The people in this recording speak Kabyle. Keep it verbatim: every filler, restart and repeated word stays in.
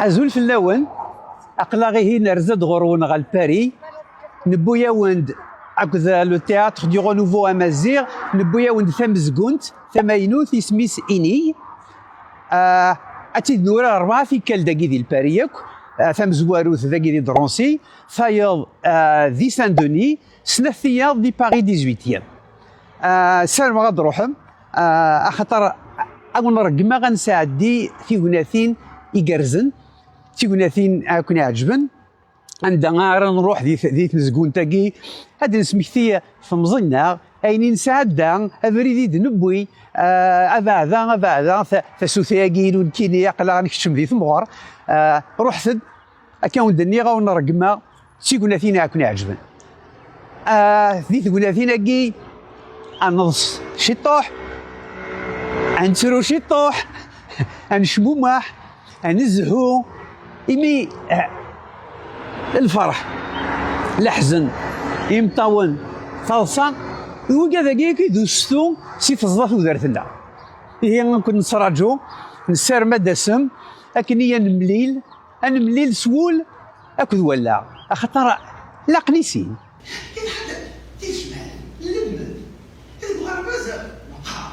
Azul fell-awen. Aql-aɣ ihi nerza-d ɣur-wen ɣer Lpari. Newwi-awen-d akked le Théâtre du Renouveau Amaziɣ, newwi-awen-d tamezgunt tamaynut, isem-is Inig. Ah, ad tt-id-nurar rebɛa tikkal dagi di Lpari akk. Ah, tamezwarut dagi di Drancy, tayeḍ, ah, di Saint-Denis, snat tiyaḍ di Paris dix-huitième. Ah, ssarameɣ ad d-truḥem, ah, axaṭer ad wen-ṛeggmeɣ ad nesɛeddi tignatin igerrzen, tignatin ad ken-iɛeǧben. Anda ara nruḥ di, di tmezgunt-agi, ad d-nesmekti temẓi-nneɣ, ayen i nesɛedda, abrid i d-newwi, ah, abeɛda, abeɛda, ta-, tasuta-agi-inu nekkini, aql-aɣ nekcem di temɣer, ah, ruḥet-d, akka wen-d-nniɣ, ad wen-ṛeggmeɣ d tignatin i ken-iɛeǧben. Ah, di tegnatin-agi, ad neḍs ciṭṭuḥ, ad nettru ciṭṭuḥ, ad necmumeḥ, ad nezhu, imi, ah, lferḥ, leḥzen, imeṭṭawen, taḍsa, d wigad-agi akk i d ustu si teẓda tudert-nneɣ. Ihi, ad ken-nettraǧu, nessaram ad d-tasem, akken i ad nemlil, ad nemlil s wul akked wallaɣ, axaṭer laqen i sin. Tijmal, nlemmed, deg uɣerbaz, neqqar.